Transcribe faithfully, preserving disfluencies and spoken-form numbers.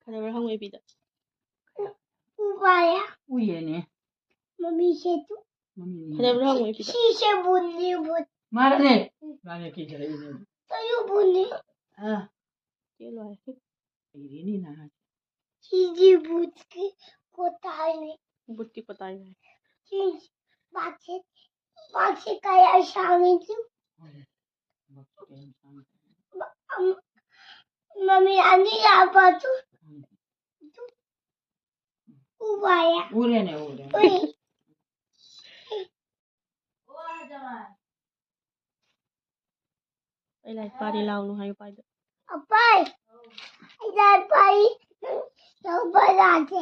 ꯈꯔ ꯈꯔ ꯍꯪꯉꯣꯏꯕꯤꯗ꯫ ꯎꯕꯥꯌꯥ꯫ ꯎꯏꯌꯦꯅꯦ꯫ ꯃꯃꯤꯁꯦ ꯇꯨ꯫ ꯃꯃꯤꯅꯤ꯫ ꯈꯔ ꯈꯔ ꯍꯪꯉꯣꯏꯕꯤꯗ꯫ ꯁꯤꯁꯦ ꯕꯨꯟꯅꯤ ꯕꯨꯟ꯫ ꯃꯥꯅꯦ꯫ ꯃꯥꯅꯦ ꯀꯤꯖꯔꯛꯏꯅꯦ꯫ ꯇꯌꯨ ꯕꯨꯟꯅꯤ꯫ ꯑ꯫ ꯆꯦꯜꯂꯣ ꯍꯥꯏ꯫ ꯏꯔꯤꯅꯤ ꯅꯍꯥꯟ꯫ ꯁꯤꯗꯤ ꯕꯨꯠꯀꯤ ꯀꯣꯇꯥꯏꯅꯤ꯫ ꯕꯨꯠꯀꯤ ꯄꯇꯥꯏꯅꯦ꯫ ꯁꯤ ꯄꯥꯛꯁꯤ ꯄꯥꯛꯁꯤ ꯀꯌꯥ ꯁꯥꯡꯉꯤ ꯇꯨ꯫ ꯃꯃꯤ ꯑꯅꯤ ꯌꯥꯕ ꯇꯨ꯫ ꯎꯕꯥꯌꯥ꯫ ꯎꯔꯦꯅꯦ ꯎꯔꯦ꯫ ꯎꯏ꯫ ꯑꯩ ꯂꯥꯏꯔꯤꯛ ꯄꯥꯔꯤ ꯂꯥꯎꯅꯨ ꯍꯥꯏꯌꯨ ꯄꯥꯏꯗ꯫ ꯑꯄꯥꯏ꯫ ꯑꯩ ꯄꯥꯏ꯫ ꯇꯧꯕ ꯌꯥꯗꯦ꯫